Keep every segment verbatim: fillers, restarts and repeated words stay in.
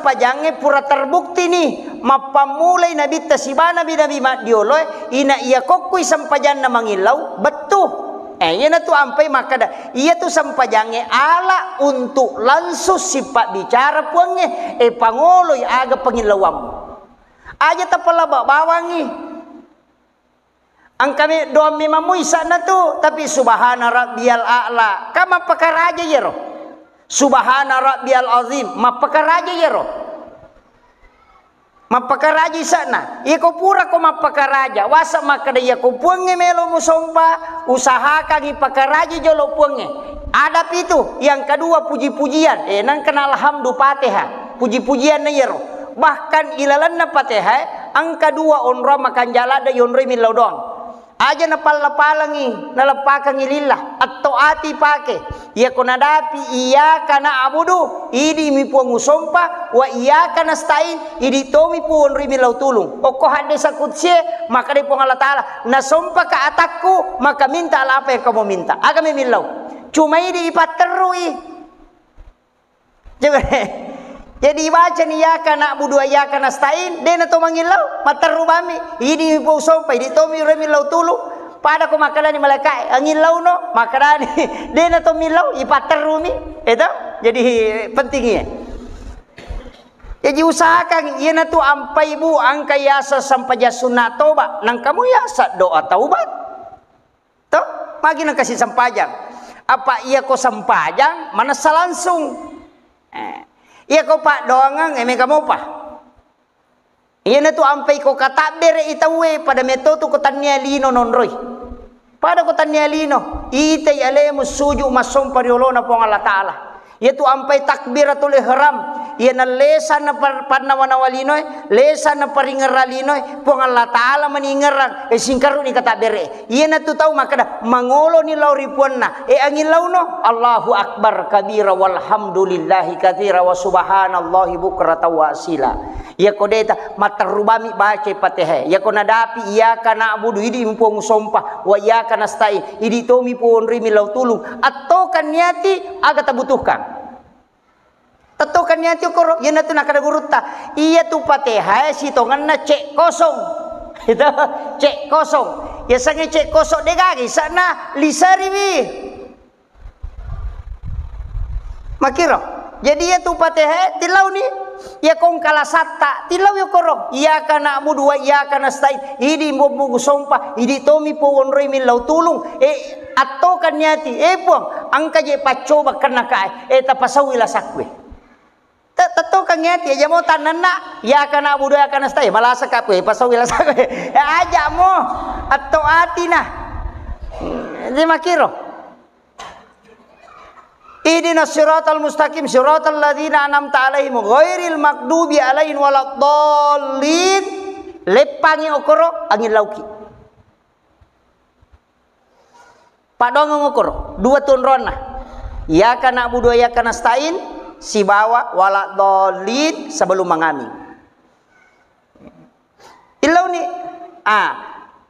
Sempajangnge pura terbukti ni, mappammulai nabitta siba nabi-nabi maddioloe, ina iya kokkui sempajanna mangillau, bettu. Eh, iyanatu ampai makkada, iyatu sempajangnge ala untuk langsung sipabbicara Puangnge, eh, pangoloi aga pangillauammu. Aja tapalaba bawangngi. Engka me-, doang memang muisa'na tu, tapi subhana rabbiyal a'la, kan mappakaraja iyaro. Subhana rabbiyal azim, mappakaraja iyaro. Mappakaraja isa'na. Iyako purako mappakaraja, wasa makkada iyako Puangnge melo musompa, usahakangi pakaraja jolo Puangnge. Adapi tu, yang kedua puji-pujian, eh, nangkana alhamdu Fatihah, puji-pujianna iyaro. Bahkan ilalenna Fatihah, eh, engka dua onrong makanjala ada yonroi millau doang. Aja napalla-palangi, naleppakangi lillah, atto ati pake. Iyako nadapi iyyaka na'budu, idi mi Puang usompa, wa iyyaka nasta'in, idi tomi Puang onroi millau tulung. Okko haddesa kutsie, makkadai Puang Allah Ta'ala, nasompaka atakku, maka mintalah apa yang kamu minta. Aga memillau. Cuma idi ipatterrui. Coba. Jadi ibacani iyyaka na'budu wa iyyaka nasta'in, dena to mangillau, matterru bami. Idi mi Puang usompa, idi tomi onroi millau tulung. Pada ko makkedani malaikae, angillauno, makkedani, dena to millau, ipatterrumi. Itu jadi penting iya. Jadi usahakan, iyanatu ampai bu, engka yaseng sempajang sunna toba, nangkamu yaseng doa taubat. To, magi nengkasi sempajang. Apa iyako sempajang, manessa langsung. Eh, iyako paddoangeng, eh, mega mopa. Iyanatu ampai ko katabbere'i tauwe, pada metto tu ko tannia lino nonroi. Pada ko tannia lino, itai alemu suju massompa ri olona Puang Allah Ta'ala. Iyatu ampai takbiratul ihram, iyana lesa na par-, pannawa-nawa linoe, lesa na paringerra linoe, Puang Allah Ta'ala maningerrang, eh, singkaruni katabbere. Iyanatu tau makkeda, mangoloni lao ri puanna, eh, angillauno, Allahu Akbar kabira walhamdulillahi katsira wa subhanallahi bukratan wa asila. Iyako deta, matterru bami baca Fatihah. Iyako nadapi, iyyaka na'budu, idi mi Puang usompa, wa iyyaka nasta'in, idi tomi Puang onroi millau tulung. Attokan niati, aga tabutuhkan. Tettokan niati okoro, iyanatu nakkeda gurutta. Iyatu Fatihah sitongenna cek kosong. Itu, cek kosong. Yasengnge cek kosong degaga isa'na lisariwi. Makiro. Jadi iyatu Fatihah tilauni. Iya kongkalasatta tilau yokoro. Iyyaka na'budu wa iyyaka nasta'in. Idi Puang usompa, idi tomi Puang onroi millau tulung. Eh, attokan niati. Eh, Puang, engka je paccoba kenna kae. Eh, tapasauwi lasakkue. Te-, tettokangngi ati, aja mo tannanna, iyyaka na'budu wa iyyaka nasta'in, malasa ka kue, pasau ila sa kue. Eh, aja mo, atto atina. Hmm, jadi makiro. Ihdinas siratal mustaqim, siratal ladzina an'amta 'alaihim, ghairil maghdubi 'alaihim waladdallin. Leppangi okoro, angin lauki. Paddoangeng okoro, dua tu onronna. Iyyaka na'budu wa iyyaka nasta'in, sibawa waladdallin sebelum mangaming. Illauni, ah,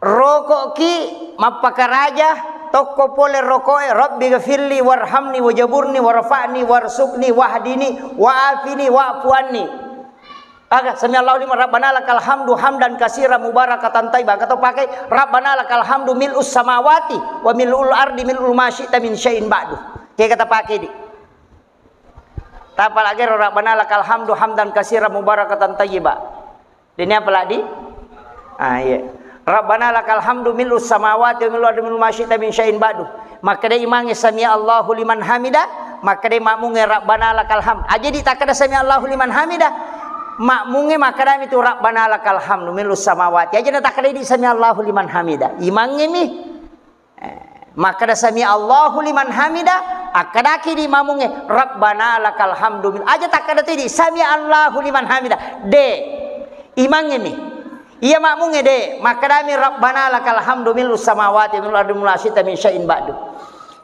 roko'ki mappakaraja, tokko pole roko'e, Rabbi ghafirli warhamni wajaburni warfa'ni warzuqni wahdini wa'afini wa'fu anni. Aga, sami Allahu liman, Rabbana lakal hamdu hamdan katsiran mubarakatan thayyiban. Engka to pake, Rabbana lakal hamdu mil'us samawati wa mil'ul ardi mil'u ma syi'ta min syai'in ba'du. Kega tapake di. Tapalagi ro, Rabbana lakal hamdu hamdan katsiran mubarakatan thayyiban. Dini apa lagi? Ah, iya. Rabbana lakal hamdu mil'us samawati wa mil'ul ardi mil'u ma syi'ta min syai'in ba'du. Makkeda imangnge sami Allahu liman hamida, makkeda makmungnge Rabbana lakal hamd. Aja di takkeda sami Allahu liman hamida. Makmungnge makkedami tu Rabbana lakal hamdu mil'us samawati. Aja na takkeda di sami Allahu liman hamida. Imangnge mi. Eh, makkeda sami Allahu liman hamida, akkedaki di makmungnge Rabbana lakal hamdu mil-, aja takkeda tu di sami Allahu liman hamida. De. Imangnge mi. Iya makmungnge de, makkedami Rabbana lakal hamdu mil'us samawati mil'ul ardi mil'u ma syi'ta min syai'in ba'du.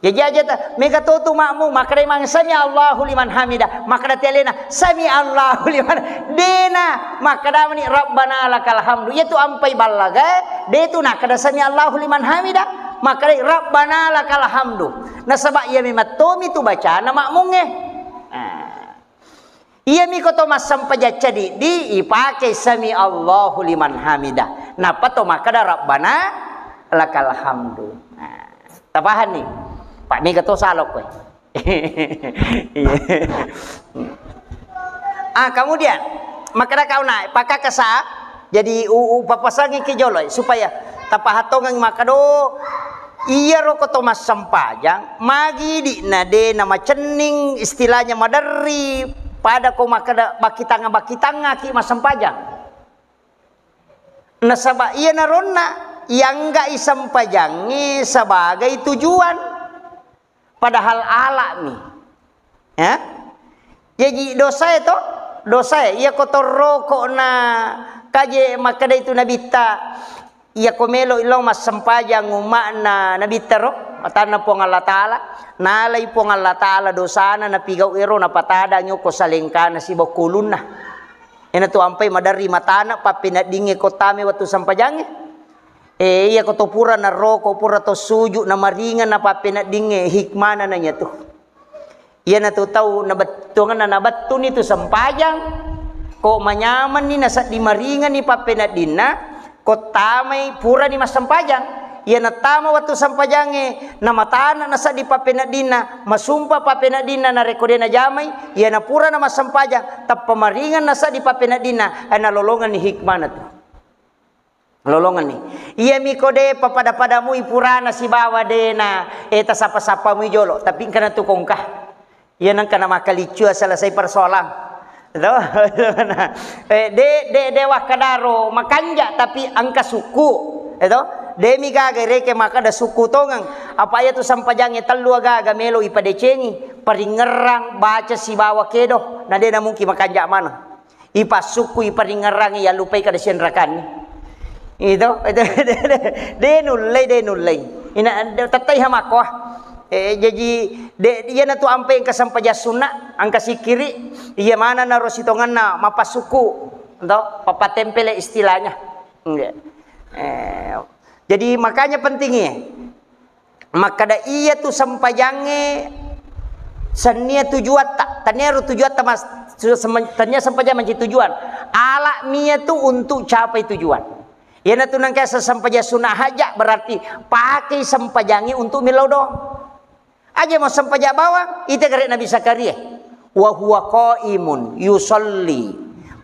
Jaji aja ta, mega to tu makmung, makkeda imang sami Allahu liman hamida, makkeda ti alena sami Allahu liman, dena, makkedamani Rabbana lakal hamdu. Iyatu ampai ballagae, de tu nakkeda sami Allahu liman hamida, makkeda Rabbana lakal hamdu. Nasaba iya memang tomi tu bacana makmungnge. Ah. Iyami ko to massempajang cadiddi, ipake sami Allahu liman hamidah. Nappa to makkeda, "Rabbana lakal hamdu." Nah, tapahanni? Pak mega to salok kowe. Iya. Ah, kemudian, makkeda kauna, pakakasa, jadi u-, upapasangi ki jolo, supaya tapahatongeng makkeda, oh, iyaro ko to massempajang, magi di'na de namacenning, istilahnya maderri, pada ko makkeda bakkitangnga-bakkitangnga ki massempajang. Nasaba iyanaronna iangga'i sempajangnge sebagai tujuan. Padahal ala'mi. Ya? Jaji dosae to, dosae. Iya ko torroko na kaje makkeda itu nabitta, iya ko melo illau massempajang umma'na nabitta ro, matanna Puang Allah Ta'ala, nalai Puang Allah Ta'ala dosana napigau ero napatadang yoko salengkana sibawa kulunna. Ena tu ampai maderri matana pappeneddingnge ko tame wettu sempajangnge. Eh, iya ko to pura naroko, pura to suju, namaringeng na pappeneddingnge, hikmana na nyatu. Iyanatu tau nabettuangenna nabettuni tu sempajang, ko manyamenni nasedding maringenni pappeneddinna, ko tamai purani massempajang. Iya nattama wettu sempajangnge, namatana nasedding pappeneddinna, masumpa pappeneddinna narekko de najamai, iya napura namassempajang, tappa maringeng nasedding pappeneddinna, eh, nalolongenni hikmana tu. Lolongenni. Iyami ko de papada-pada mui purana sibawa de na, eh, tasapa-sapa mui jolo, tapi engka na tu kongka. Iya nengka na makkaliccu selesai persoalan. To? Eh, de, de, de wakkadaro makanja, tapi engka sukku. Eh, to? De mi gaga reke makkada sukku tongeng. Apa iya tu sempajangnge tellu agaga melo ipadecengi. Paringerrang, baca sibawa kedo. Na de na mungkin makanja maneng. Ipassukku, iparingerrangi, yallupai kada sianrakanni. Itu, itu, de nullei, de nullei. Ina, tettai hamakko. Eh, jaji, de, iyanatu ampai engka sempajang sunna, engka sikkiri, iya mana naro sitongenna mapassukku, to, papatempele istilahnya. Nggih. Eh, jadi makanya pentingnya. Makkada iya tu sempajangnge sennia tujuatta, tania ro tujuatta mas-, su-, sempa-, tania sempajang manci tujuan. Ala mia tu untuk capai tujuan. Iyanatu nangka sempajang sunna haja, berarti pakai sempajangnge untuk millau doang. Aja mau sempajang bawang, ite gare Nabi Zakaria. Wa huwa qaimun yusalli,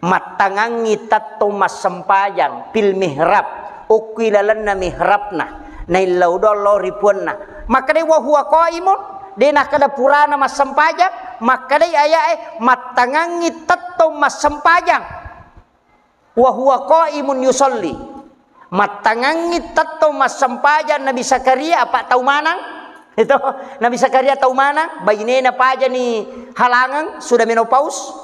mattangangngi tettong massempajang, fil mihrab, okki lalenna mihrabna, naillau doang lao ri puanna. Makkedai wa huwa qaimun, de nakkeda purana massempajang, makkedai ayae mattangangngi tettong massempajang. Wa huwa qaimun yusalli. Mattangangngi tettong massempajang Nabi Zakaria, apa tau manang? Itu Nabi Zakaria tau manang, bainena pajani halangeng, sudah menopause,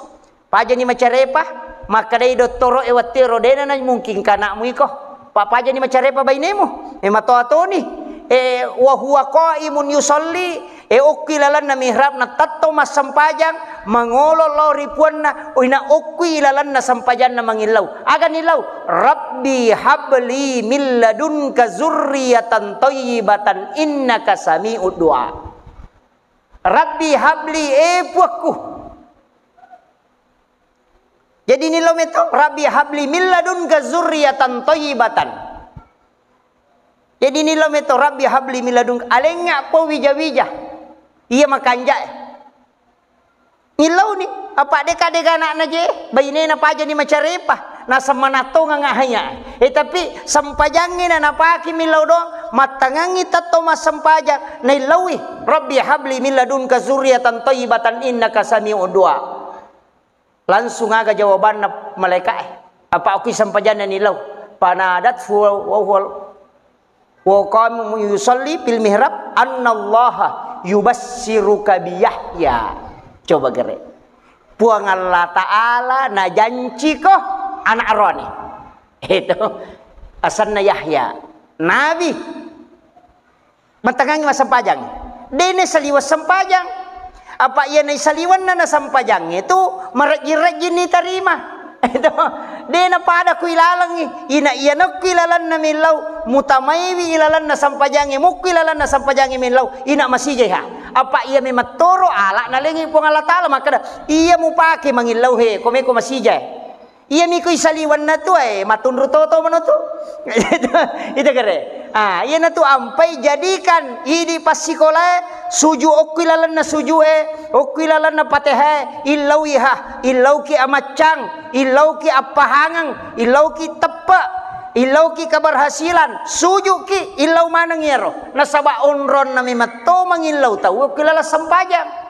pajani macarepa, makkedai dottoro e wettuero dena na mungkin kanakmu iko. Pa pajani macarepa bainemu. E matoa toni. E wa huwa qaimun yusalli, E, okki lalenna mihrabna tettong massempajang, mangolo lao ri puanna, oina okki lalenna sempajanna mangillau. Aga nillau? Rabbi habli min ladunka zurriyatan thayyibatan innaka sami'ud du'a. Rabbi habli, e puakku. Jadi nillau meto, Rabbi habli min ladunka zurriyatan thayyibatan. Jadi nillau meto, Rabbi habli min ladunka, alengnga po wija-wija. Iya makanjae. Nillauni, apa deka dega anakna je, bainena pajani macarepa, naseng manattongang ahaya. E tapi sempajangnge na napake millau doang, mattangangngi tettong massempajang, naillaui, Rabbi habli min ladunka zurriyatan thayyibatan innaka sami'ud du'a. Langsung aga jawabanna malaika'e. Apa okki sempajanna nillau. Fanadathu wa huwa, wa qaimun yusalli fil mihrab annallaha yubassiruka bi Yahya. Coba gere. Puang Allah Ta'ala najanciko anak roni. Itu asenna Yahya. Nabi. Mattangangngi massempajang. De naisaliweng sempajang. Apa iya naisaliwenna na sempajangnge tu marejjing-rejjing nitarima. Itu. De napada ku ilalengngi. Ina iya nakku ilalenna millau. Mutamaiwi ilalenna sempajangnge. Mukku ilalenna sempajangnge millau. Ina masijai ha. Apa iya memettoro ala nalengi Puang Allah Ta'ala makkeda, iya mupake mangillau he, komeko masija. Iya miko isaliwanna tu, eh, matunru toto mano tu. Itu kere. Ah, iya natu ampai jadikan idi passikolae suju okkui lalenna sujue, okkui lalenna patehae, illau iha, illauki amaccang, illauki appahangeng, illauki teppe, illauki keberhasilan, sujuki, illau maneng iyaro. Nasaba onronna memetto mangillau tau okkui laleng sempajang.